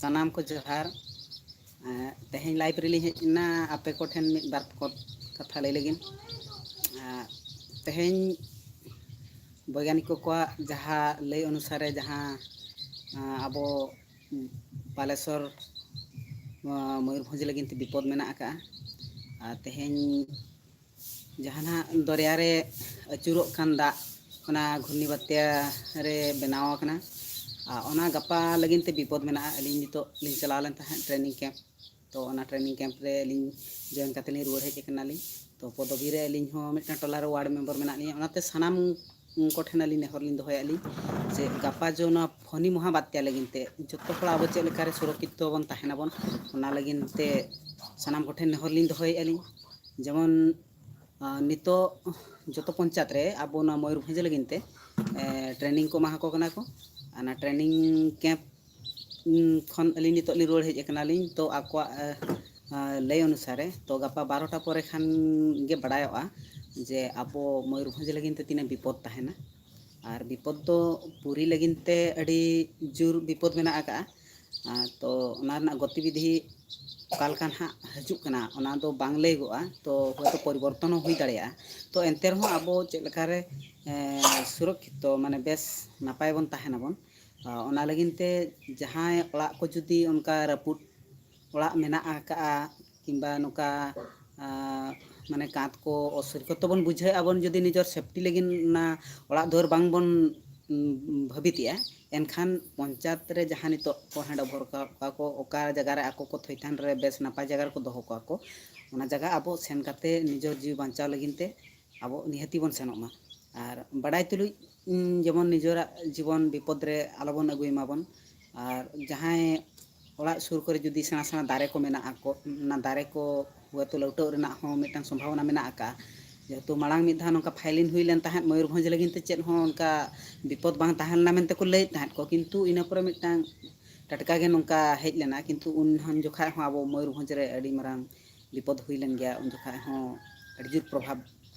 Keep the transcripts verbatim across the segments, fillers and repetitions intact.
ᱥᱟᱱᱟᱢ ᱠᱚ ᱡᱚᱦᱟᱨ᱾ ᱮᱸ, ᱛᱮᱦᱮᱧ live ᱨᱮᱞᱤᱧ ᱦᱮᱡ ᱮᱱᱟ ᱟᱯᱮ ᱠᱚᱴᱷᱮᱱ ᱢᱤᱫ ᱵᱟᱨ ᱠᱚ-, ᱠᱟᱛᱷᱟ ᱞᱟᱹᱭ ᱞᱟᱹᱜᱤᱫ᱾ ᱮᱸ, ᱛᱮᱦᱮᱧ ᱵᱳᱭᱜᱟᱱᱤᱠ ᱠᱚᱣᱟᱜ ᱡᱟᱦᱟᱸ ᱞᱟᱹᱭ ᱚᱱᱩᱥᱟᱨᱮ ᱡᱟᱦᱟᱸ, ᱮᱸ, ᱟᱵᱚ ᱵᱟᱞᱮᱥᱚᱨ, ᱮᱸ, ᱢᱚᱭᱩᱨᱵᱷᱚᱸᱡᱽ ᱞᱟᱹᱜᱤᱫ ᱛᱮ ᱵᱤᱯᱚᱫ ᱢᱮᱱᱟᱜ ᱟᱠᱟᱫᱼᱟ᱾ ᱟᱨ ᱛᱮᱦᱮᱧ ᱡᱟᱦᱟᱸ ᱱᱟᱦᱟᱜ ᱫᱚᱨᱭᱟ ᱨᱮ ᱟᱹᱪᱩᱨᱚᱜ ᱠᱟᱱ ᱫᱟᱜ, ᱚᱱᱟ ᱜᱷᱩᱨᱱᱤ ᱵᱟᱛᱭᱟ ᱨᱮ ᱵᱮᱱᱟᱣ ᱟᱠᱟᱱᱟ᱾ ᱟᱨ ᱚᱱᱟ ᱜᱟᱯᱟ ᱞᱟᱹᱜᱤᱫ ᱛᱮ ᱵᱤᱯᱚᱫ ᱢᱮᱱᱟᱜᱼᱟ᱾ ᱟᱹᱞᱤᱧ ᱱᱤᱛᱚᱜ ᱞᱤᱧ ᱪᱟᱞᱟᱣ ᱞᱮᱱ ᱛᱟᱦᱮᱸᱫ training camp᱾ ᱛᱚ ᱚᱱᱟ training camp ᱨᱮ ᱟᱹᱞᱤᱧ join ᱠᱟᱛᱮ ᱞᱤᱧ ᱨᱩᱣᱟᱹᱲ ᱦᱮᱡ ᱟᱠᱟᱱᱟᱞᱤᱧ᱾ ᱛᱚ ᱯᱚᱫᱚᱵᱤ ᱨᱮ ᱟᱹᱞᱤᱧ ᱦᱚᱸ ᱢᱤᱫᱴᱟᱝ ᱴᱚᱞᱟ ᱨᱮ ward member ᱢᱮᱱᱟᱜ ᱞᱤᱧᱟ᱾ ᱚᱱᱟᱛᱮ ᱥᱟᱱᱟᱢ ᱠᱚᱴᱷᱮᱱ ᱟᱹᱞᱤᱧ ᱱᱮᱦᱚᱨ ᱞᱤᱧ ᱫᱚᱦᱚᱭᱟ ᱞᱤᱧ ᱡᱮ ᱜᱟᱯᱟ ᱡᱚ ᱱᱚᱣᱟ ᱯᱷᱚᱱᱤ ᱢᱚᱦᱟ ᱵᱟᱛᱭᱟ ᱞᱟᱹᱜᱤᱫ ᱛᱮ ᱡᱚᱛᱚ ᱦᱚᱲ ᱟᱵᱚ ᱪᱮᱫ ᱞᱮᱠᱟᱨᱮ ᱥᱩᱨᱚᱠᱠᱷᱤᱛᱚ ᱵᱚᱱ ᱛᱟᱦᱮᱱᱟᱵᱚᱱ, ᱚᱱᱟ ᱞᱟᱹᱜᱤᱫ ᱛᱮ ᱥᱟᱱᱟᱢ ᱠᱚᱴᱷᱮᱱ ᱱᱮᱦᱚᱨ ᱞᱤᱧ ᱫᱚᱦᱚᱭᱮᱫᱼᱟ ᱞᱤᱧ᱾ ᱡᱮᱢᱚᱱ, ᱟᱸ, ᱱᱤᱛᱚᱜ ᱡᱚᱛᱚ ᱯᱚᱧᱪᱟᱭᱮᱛ ᱨᱮ ᱟᱵᱚ ᱱᱚᱣᱟ ᱢᱚᱭᱩᱨᱵᱷᱚᱸᱡᱽ ᱞᱟᱹᱜᱤᱫ ᱛᱮ, ᱮ, training ᱠᱚ ᱮᱢᱟ ᱟᱠᱚ ᱠᱟᱱᱟ ᱠᱚ᱾ ᱚᱱᱟ training camp, ᱩᱸ, ᱠᱷᱚᱱ ᱟᱹᱞᱤᱧ ᱱᱤᱛᱚᱜ ᱞᱤᱧ ᱨᱩᱣᱟᱹᱲ ᱦᱮᱡ ᱟᱠᱟᱱᱟᱞᱤᱧ᱾ ᱛᱚ ᱟᱠᱚᱣᱟᱜ, ᱮ, ᱮ, ᱞᱟᱹᱭ ᱚᱱᱩᱥᱟᱨᱮ, ᱛᱚ ᱜᱟᱯᱟ ᱵᱟᱨᱚᱴᱟ ᱯᱚᱨᱮ ᱠᱷᱟᱱ ᱜᱮ ᱵᱟᱲᱟᱭᱚᱜᱼᱟ ᱡᱮ ᱟᱵᱚ ᱢᱚᱭᱩᱨᱵᱷᱚᱸᱡᱽ ᱞᱟᱹᱜᱤᱫ ᱛᱮ ᱛᱤᱱᱟᱹᱜ ᱵᱤᱯᱚᱫ ᱛᱟᱦᱮᱱᱟ᱾ ᱟᱨ ᱵᱤᱯᱚᱫ ᱫᱚ ᱯᱩᱨᱤ ᱞᱟᱹᱜᱤᱫ ᱛᱮ ᱟᱹᱰᱤ ᱡᱳᱨ ᱵᱤᱯᱚᱫ ᱢᱮᱱᱟᱜ ᱟᱠᱟᱫᱼᱟ᱾ ᱟᱨ ᱛᱚ ᱚᱱᱟ ᱨᱮᱱᱟᱜ ᱜᱚᱛᱤᱵᱤᱫᱷᱤ ᱚᱠᱟ ᱞᱮᱠᱟ ᱱᱟᱦᱟᱜ ᱦᱤᱡᱩᱜ ᱠᱟᱱᱟ, ᱚᱱᱟ ᱫᱚ ᱵᱟᱝ ᱞᱟᱹᱭᱟᱹᱜᱚᱜᱼᱟ᱾ ᱛᱚ ᱦᱚᱭᱛᱳ ᱯᱚᱨᱤᱵᱚᱨᱛᱚᱱ ᱦᱚᱸ ᱦᱩᱭ ᱫᱟᱲᱮᱭᱟᱜᱼᱟ᱾ ᱛᱚ ᱮᱱᱛᱮ ᱨᱮᱦᱚᱸ ᱟᱵᱚ ᱪᱮᱫ ᱞᱮᱠᱟᱨᱮ, ᱮ, ᱥᱩᱨᱚᱠᱠᱷᱤᱛᱚ, ᱢᱟᱱᱮ ᱵᱮᱥ ᱱᱟᱯᱟᱭ ᱵᱚᱱ ᱛᱟᱦᱮᱱᱟᱵᱚᱱ, ᱟ, ᱚᱱᱟ ᱞᱟᱹᱜᱤᱫ ᱛᱮ ᱡᱟᱦᱟᱸᱭ ᱚᱲᱟᱜ ᱠᱚ ᱡᱩᱫᱤ ᱚᱱᱠᱟ ᱨᱟᱹᱯᱩᱫ ᱚᱲᱟᱜ ᱢᱮᱱᱟᱜ ᱟᱠᱟᱫᱼᱟ, ᱠᱤᱝᱵᱟ ᱱᱚᱝᱠᱟ, ᱟ, ᱢᱟᱱᱮ ᱠᱟᱸᱛ ᱠᱚ ᱚᱥᱩᱨᱠᱷᱤᱛᱚ ᱵᱚᱱ ᱵᱩᱡᱷᱟᱹᱣᱮᱫᱼᱟ ᱵᱚᱱ, ᱡᱩᱫᱤ ᱱᱤᱡᱮᱨ safety ᱞᱟᱹᱜᱤᱫ ᱚᱱᱟ ᱚᱲᱟᱜ ᱫᱩᱣᱟᱹᱨ ᱵᱟᱝ ᱵᱚᱱ, ᱩᱢ, ᱵᱷᱟᱹᱵᱤᱛᱮᱜᱼᱟ, ᱮᱱᱠᱷᱟᱱ ᱯᱚᱧᱪᱟᱭᱮᱛ ᱨᱮ ᱡᱟᱦᱟᱸ ᱱᱤᱛᱚᱜ ᱠᱚ ᱦᱮᱸᱰ ᱚᱵᱷᱚᱨ ᱠᱟᱜ ᱠᱚᱣᱟ ᱠᱚ, ᱚᱠᱟ ᱡᱟᱭᱜᱟ ᱨᱮ ᱟᱠᱚ ᱠᱚ ᱛᱷᱚᱭᱛᱷᱟᱱ ᱨᱮ ᱵᱮᱥ ᱱᱟᱯᱟᱭ ᱡᱟᱭᱜᱟ ᱨᱮᱠᱚ ᱫᱚᱦᱚ ᱠᱚᱣᱟ ᱠᱚ, ᱚᱱᱟ ᱡᱟᱭᱜᱟ ᱟᱵᱚ ᱥᱮᱱ ᱠᱟᱛᱮ ᱱᱤᱡᱮᱨ ᱡᱤᱣᱤ ᱵᱟᱧᱪᱟᱣ ᱞᱟᱹᱜᱤᱫ ᱛᱮ ᱟᱵᱚ ᱱᱤᱦᱟᱹᱛᱤ ᱵᱚᱱ ᱥᱮᱱᱚᱜ ᱢᱟ᱾ ᱟᱨ ᱵᱟᱰᱟᱭ ᱛᱩᱞᱩᱡ, ᱩᱸ, ᱡᱮᱢᱚᱱ ᱱᱤᱡᱮᱨᱟᱜ ᱡᱤᱵᱚᱱ ᱵᱤᱯᱚᱫ ᱨᱮ ᱟᱞᱚᱵᱚᱱ ᱟᱹᱜᱩᱭ ᱢᱟᱵᱚᱱ᱾ ᱟᱨ ᱡᱟᱦᱟᱸᱭ ᱚᱲᱟᱜ ᱥᱩᱨ ᱠᱚᱨᱮ ᱡᱩᱫᱤ ᱥᱮᱬᱟ ᱥᱮᱬᱟ ᱫᱟᱨᱮ ᱠᱚ ᱢᱮᱱᱟᱜᱼᱟ, ᱠᱚ, ᱚᱱᱟ ᱫᱟᱨᱮ ᱠᱚ ᱦᱚᱭᱛᱳ ᱞᱟᱹᱣᱴᱟᱹᱜ ᱨᱮᱱᱟᱜ ᱦᱚᱸ ᱢᱤᱫᱴᱟᱝ ᱥᱚᱢᱵᱷᱟᱵᱚᱱᱟ ᱢᱮᱱᱟᱜ ᱟᱠᱟᱫᱼᱟ᱾ ᱡᱮᱦᱮᱛᱩ ᱢᱟᱲᱟᱝ ᱢᱤᱫ ᱫᱷᱟᱣ ᱱᱚᱝᱠᱟ ᱯᱷᱟᱭᱞᱤᱱ ᱦᱩᱭ ᱞᱮᱱ ᱛᱟᱦᱮᱸᱫ ᱢᱚᱭᱩᱨᱵᱷᱚᱸᱡᱽ ᱞᱟᱹᱜᱤᱫ ᱛᱮ, ᱪᱮᱫ ᱦᱚᱸ ᱚᱱᱠᱟ ᱵᱤᱯᱚᱫ ᱵᱟᱝ ᱛᱟᱦᱮᱸ ᱞᱮᱱᱟ ᱢᱮᱱᱛᱮ ᱠᱚ ᱞᱟᱹᱭᱮᱫ ᱛᱟᱦᱮᱸᱫ ᱠᱚ, ᱠᱤᱱᱛᱩ ᱤᱱᱟᱹ ᱯᱚᱨᱮ ᱢᱤᱫᱴᱟᱝ ᱴᱟᱴᱠᱟ ᱜᱮ ᱱᱚᱝᱠᱟ ᱦᱮᱡ ᱞᱮᱱᱟ᱾ ᱠᱤᱱᱛᱩ ᱩᱱ ᱡᱚᱠᱷᱟᱡ ᱦᱚᱸ ᱟᱵᱚ ᱢᱚᱭᱩᱨᱵᱷᱚᱸᱡᱽ ᱨᱮ ᱟᱹᱰᱤ ᱢᱟᱨᱟᱝ ᱵᱤᱯᱚᱫ ᱦᱩᱭ ᱞᱮᱱ ᱜᱮᱭᱟ᱾ ᱩᱱ ᱡᱚᱠᱷᱟᱡ ᱦᱚᱸ ᱟᱹᱰᱤ ᱡᱳᱨ ᱯᱨᱚᱵᱷᱟᱵᱽ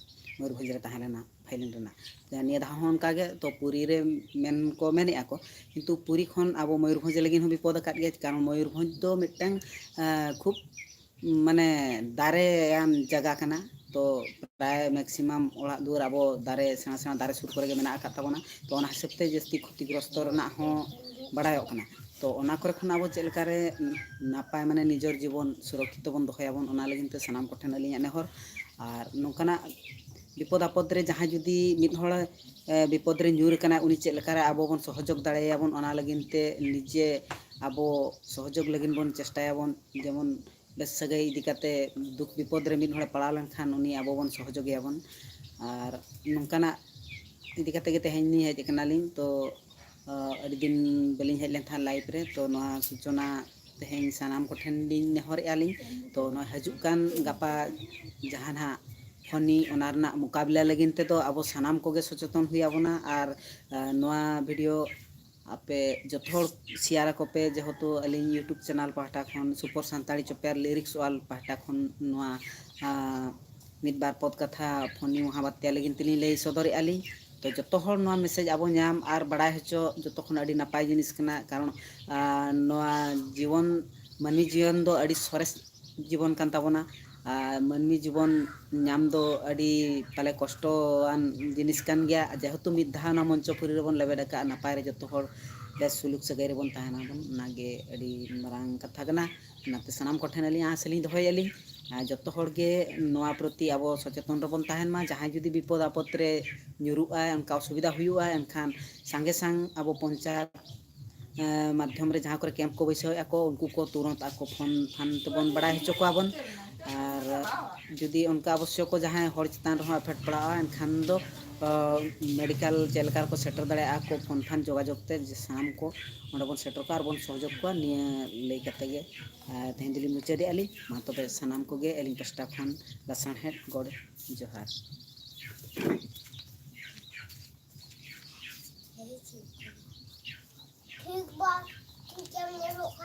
ᱢᱚᱭᱩᱨᱵᱷᱚᱸᱡᱽ ᱨᱮ ᱛᱟᱦᱮᱸ ᱞᱮᱱᱟ᱾ ᱛᱷᱟᱭᱞᱮᱱᱰ ᱨᱮᱱᱟᱜ᱾ ᱱᱤᱭᱟᱹ ᱫᱷᱟᱣ ᱦᱚᱸ ᱚᱱᱠᱟ ᱜᱮ, ᱛᱚ ᱯᱩᱨᱤ ᱨᱮ ᱢᱮᱱ ᱠᱚ ᱢᱮᱱᱮᱫᱼᱟ ᱠᱚ, ᱠᱤᱱᱛᱩ ᱯᱩᱨᱤ ᱠᱷᱚᱱ ᱟᱵᱚ ᱢᱚᱭᱩᱨᱵᱷᱚᱸᱡᱽ ᱞᱟᱹᱜᱤᱫ ᱦᱚᱸ ᱵᱤᱯᱚᱫ ᱟᱠᱟᱫ ᱜᱮᱭᱟ, ᱠᱟᱨᱚᱱ ᱢᱚᱭᱩᱨᱵᱷᱚᱸᱡᱽ ᱫᱚ ᱢᱤᱫᱴᱟᱝ ᱠᱷᱩᱵ ᱢᱟᱱᱮ ᱫᱟᱨᱮᱭᱟᱱ ᱡᱟᱭᱜᱟ ᱠᱟᱱᱟ᱾ ᱛᱚ ᱯᱨᱟᱭ ᱢᱮᱠᱥᱤᱢᱟᱢ ᱚᱲᱟᱜ ᱫᱩᱣᱟᱹᱨ ᱟᱵᱚ ᱫᱟᱨᱮ, ᱥᱮᱬᱟ ᱥᱮᱬᱟ ᱫᱟᱨᱮ ᱥᱩᱨ ᱠᱚᱨᱮ ᱜᱮ ᱢᱮᱱᱟᱜ ᱟᱠᱟᱫ ᱛᱟᱵᱚᱱᱟ᱾ ᱛᱚ ᱚᱱᱟ ᱦᱤᱥᱟᱹᱵ ᱛᱮ ᱡᱟᱹᱥᱛᱤ ᱠᱷᱚᱛᱤᱜᱨᱚᱥᱛᱚ ᱨᱮᱱᱟᱜ ᱦᱚᱸ ᱵᱟᱲᱟᱭᱚᱜ ᱠᱟᱱᱟ᱾ ᱛᱚ ᱚᱱᱟ ᱠᱚᱨᱮ ᱠᱷᱚᱱ ᱟᱵᱚ ᱪᱮᱫ ᱞᱮᱠᱟᱨᱮ ᱱᱟᱯᱟᱭ, ᱢᱟᱱᱮ ᱱᱤᱡᱚᱨ ᱡᱤᱵᱚᱱ ᱥᱩᱨᱚᱠᱠᱷᱤᱛᱚ ᱵᱚᱱ ᱫᱚᱦᱚᱭᱟᱵᱚᱱ, ᱚᱱᱟ ᱞᱟᱹᱜᱤᱫ ᱛᱮ ᱥᱟᱱᱟᱢ ᱠᱚᱴᱷᱮᱱ ᱟᱹᱞᱤᱧᱟᱜ ᱱᱮᱦᱚᱨ᱾ ᱟᱨ ᱱᱚᱝᱠᱟᱱᱟᱜ ᱵᱤᱯᱚᱫ ᱟᱯᱚᱫ ᱨᱮ ᱡᱟᱦᱟᱸᱭ ᱡᱩᱫᱤ ᱢᱤᱫ ᱦᱚᱲ ᱵᱤᱯᱚᱫ ᱨᱮ ᱧᱩᱨ ᱟᱠᱟᱱᱟᱭ, ᱩᱱᱤ ᱪᱮᱫ ᱞᱮᱠᱟᱨᱮ ᱟᱵᱚ ᱵᱚᱱ ᱥᱚᱦᱚᱡᱳᱜᱽ ᱫᱟᱲᱮᱭᱟᱵᱚᱱ, ᱚᱱᱟ ᱞᱟᱹᱜᱤᱫ ᱛᱮ ᱱᱤᱡᱮ ᱟᱵᱚ ᱥᱚᱦᱚᱡᱳᱜᱽ ᱞᱟᱹᱜᱤᱫ ᱵᱚᱱ ᱪᱮᱥᱴᱟᱭᱟᱵᱚᱱ᱾ ᱡᱮᱢᱚᱱ ᱵᱮᱥ ᱥᱟᱹᱜᱟᱹᱭ ᱤᱫᱤ ᱠᱟᱛᱮ ᱫᱩᱠ ᱵᱤᱯᱚᱫ ᱨᱮ ᱢᱤᱫ ᱦᱚᱲᱮ ᱯᱟᱲᱟᱣ ᱞᱮᱱᱠᱷᱟᱱ ᱩᱱᱤ ᱟᱵᱚ ᱵᱚᱱ ᱥᱚᱦᱚᱡᱳᱜᱮᱭᱟᱵᱚᱱ᱾ ᱟᱨ ᱱᱚᱝᱠᱟᱱᱟᱜ ᱤᱫᱤ ᱠᱟᱛᱮ ᱜᱮ ᱛᱮᱦᱮᱧ ᱞᱤᱧ ᱦᱮᱡ ᱟᱠᱟᱱᱟᱞᱤᱧ᱾ ᱛᱚ ᱟᱹᱰᱤ ᱫᱤᱱ ᱵᱟᱹᱞᱤᱧ ᱦᱮᱡ ᱞᱮᱱ ᱛᱟᱦᱮᱸᱫ ᱞᱟᱭᱤᱵᱷ ᱨᱮ, ᱛᱚ ᱱᱚᱣᱟ ᱥᱩᱪᱚᱱᱟ ᱛᱮᱦᱮᱧ ᱥᱟᱱᱟᱢ ᱠᱚᱴᱷᱮᱱ ᱞᱤᱧ ᱱᱮᱦᱚᱨᱮᱜᱼᱟ ᱞᱤᱧ᱾ ᱛᱚ ᱱᱚᱣᱟ ᱦᱤᱡᱩᱜ ᱠᱟᱱ ᱜᱟᱯᱟ ᱡᱟᱦᱟᱸ ᱱᱟᱦᱟᱜ ᱯᱷᱚᱱᱤ, ᱚᱱᱟ ᱨᱮᱱᱟᱜ ᱢᱚᱠᱟᱵᱤᱞᱟ ᱞᱟᱹᱜᱤᱫ ᱛᱮᱫᱚ ᱟᱵᱚ ᱥᱟᱱᱟᱢ ᱠᱚᱜᱮ ᱥᱚᱪᱮᱛᱚᱱ ᱦᱩᱭ ᱟᱵᱚᱱᱟ᱾ ᱟᱨ ᱱᱚᱣᱟ ᱵᱷᱤᱰᱤᱭᱳ ᱟᱯᱮ ᱡᱚᱛᱚ ᱦᱚᱲ ᱥᱮᱭᱟᱨ ᱟᱠᱚ ᱯᱮ, ᱡᱮᱦᱮᱛᱩ ᱟᱹᱞᱤᱧ YouTube ᱪᱮᱱᱮᱞ ᱯᱟᱦᱴᱟ ᱠᱷᱚᱱ, ᱥᱩᱯᱚᱨ ᱥᱟᱱᱛᱟᱲᱤ ᱪᱚᱯᱮᱭᱟᱨ ᱞᱤᱨᱤᱠᱥ ᱣᱟᱞ ᱯᱟᱦᱴᱟ ᱠᱷᱚᱱ ᱱᱚᱣᱟ ᱢᱤᱫ ᱵᱟᱨ ᱯᱚᱫ ᱠᱟᱛᱷᱟ ᱯᱷᱚᱱᱤ ᱢᱚᱦᱟᱵᱟᱛᱭᱟ ᱞᱟᱹᱜᱤᱫ ᱛᱮᱞᱤᱧ ᱞᱟᱹᱭ ᱥᱚᱫᱚᱨᱮᱜᱼᱟ ᱞᱤᱧ᱾ ᱛᱚ ᱡᱚᱛᱚ ᱦᱚᱲ ᱱᱚᱣᱟ ᱢᱮᱥᱮᱡᱽ ᱟᱵᱚ ᱧᱟᱢ ᱟᱨ ᱵᱟᱲᱟᱭ ᱦᱚᱪᱚ ᱡᱚᱛᱚ ᱠᱷᱚᱱ ᱟᱹᱰᱤ ᱱᱟᱯᱟᱭ ᱡᱤᱱᱤᱥ ᱠᱟᱱᱟ᱾ ᱠᱟᱨᱚᱱ ᱱᱚᱣᱟ ᱡᱤᱵᱚᱱ, ᱢᱟᱹᱱᱢᱤ ᱡᱤᱭᱚᱱ ᱫᱚ ᱟᱹᱰᱤ ᱥᱚᱨᱮᱥ ᱡᱤᱵᱚᱱ ᱠᱟᱱ ᱛᱟᱵᱚᱱᱟ᱾ ᱟᱨ ᱢᱟᱹᱱᱢᱤ ᱡᱤᱵᱚᱱ ᱧᱟᱢ ᱫᱚ ᱟᱹᱰᱤ ᱯᱟᱞᱮ ᱠᱚᱥᱴᱚᱣᱟᱱ ᱡᱤᱱᱤᱥ ᱠᱟᱱ ᱜᱮᱭᱟ᱾ ᱡᱮᱦᱮᱛᱩ ᱢᱤᱫ ᱫᱷᱟᱣ ᱱᱚᱣᱟ ᱢᱚᱧᱪᱚᱯᱩᱨᱤ ᱨᱮᱵᱚᱱ ᱞᱮᱵᱮᱫ ᱟᱠᱟᱫᱼᱟ, ᱱᱟᱯᱟᱭ ᱨᱮ ᱡᱚᱛᱚ ᱦᱚᱲ ᱵᱮᱥ ᱥᱩᱞᱩᱠ ᱥᱟᱹᱜᱟᱹᱭ ᱨᱮᱵᱚᱱ ᱛᱟᱦᱮᱱᱟ ᱵᱚᱱ, ᱚᱱᱟᱜᱮ ᱟᱹᱰᱤ ᱢᱟᱨᱟᱝ ᱠᱟᱛᱷᱟ ᱠᱟᱱᱟ᱾ ᱚᱱᱟᱛᱮ ᱥᱟᱱᱟᱢ ᱠᱚᱴᱷᱮᱱ ᱟᱹᱞᱤᱧ ᱟᱸᱥ ᱞᱤᱧ ᱫᱚᱦᱚᱭᱮᱫᱼᱟ ᱞᱤᱧ, ᱟᱨ ᱡᱚᱛᱚ ᱦᱚᱲ ᱜᱮ ᱱᱚᱣᱟ ᱯᱨᱚᱛᱤ ᱟᱵᱚ ᱥᱚᱪᱮᱛᱚᱱ ᱨᱮᱵᱚᱱ ᱛᱟᱦᱮᱱ ᱢᱟ᱾ ᱡᱟᱦᱟᱸᱭ ᱡᱩᱫᱤ ᱵᱤᱯᱚᱫ ᱟᱯᱚᱫ ᱨᱮ ᱧᱩᱨᱩᱜᱼᱟᱭ, ᱚᱱᱠᱟ ᱚᱥᱩᱵᱤᱫᱷᱟ ᱦᱩᱭᱩᱜᱼᱟ, ᱮᱱᱠᱷᱟᱱ ᱥᱟᱸᱜᱮ ᱥᱟᱝ ᱟᱵᱚ ᱯᱚᱧᱪᱟᱭᱮᱛ ᱢᱟᱫᱽᱫᱷᱚᱢ ᱨᱮ ᱡᱟᱦᱟᱸ ᱠᱚᱨᱮ ᱠᱮᱢᱯ ᱠᱚ ᱵᱟᱹᱭᱥᱟᱹᱣᱮᱫᱼᱟ ᱠᱚ, ᱩᱱᱠᱩ ᱠᱚ ᱛᱩᱨᱟᱹᱛ ᱟᱠᱚ ᱯᱷᱳᱱ ᱯᱷᱟᱱ ᱛᱮᱵᱚᱱ ᱵᱟᱲᱟᱭ ᱦᱚᱪᱚ ᱠᱚᱣᱟ ᱵᱚᱱ᱾ ᱟᱨ ᱡᱩᱫᱤ ᱚᱱᱠᱟ ᱟᱵᱚᱥᱭᱚᱠ ᱠᱚ ᱡᱟᱦᱟᱸᱭ ᱦᱚᱲ ᱪᱮᱛᱟᱱ ᱨᱮᱦᱚᱸ ᱮᱯᱷᱮᱠᱴ ᱯᱟᱲᱟᱜᱼᱟ, ᱮᱱᱠᱷᱟᱱ ᱫᱚ ᱢᱮᱰᱤᱠᱮᱞ ᱪᱮᱫ ᱞᱮᱠᱟ ᱨᱮᱠᱚ ᱥᱮᱴᱮᱨ ᱫᱟᱲᱮᱭᱟᱜᱼᱟ ᱠᱚ, ᱯᱷᱳᱱ ᱯᱷᱟᱱ ᱡᱳᱜᱟᱡᱳᱜᱽ ᱛᱮ ᱡᱮ ᱥᱟᱱᱟᱢ ᱠᱚ ᱚᱸᱰᱮ ᱵᱚᱱ ᱥᱮᱴᱮᱨ ᱠᱚᱣᱟ ᱟᱨ ᱵᱚᱱ ᱥᱚᱦᱚᱡᱳᱜᱽ ᱠᱚᱣᱟ᱾ ᱱᱤᱭᱟᱹ ᱞᱟᱹᱭ ᱠᱟᱛᱮ ᱜᱮ ᱛᱮᱦᱮᱧ ᱫᱚᱞᱤᱧ ᱢᱩᱪᱟᱹᱫᱮᱜᱼᱟ ᱞᱤᱧ᱾ ᱢᱟ ᱛᱚᱵᱮ ᱥᱟᱱᱟᱢ ᱠᱚᱜᱮ ᱟᱹᱞᱤᱧ ᱯᱟᱥᱴᱟ ᱠᱷᱚᱱ ᱞᱟᱥᱟᱲᱦᱮᱫ ᱜᱚᱰ ᱡᱚᱦᱟᱨ᱾ ᱴᱷᱤᱠ ᱵᱟ, ᱴᱷᱤᱠ ᱮᱢ ᱧᱮᱞᱚᱜ ᱠᱟᱱᱟ᱾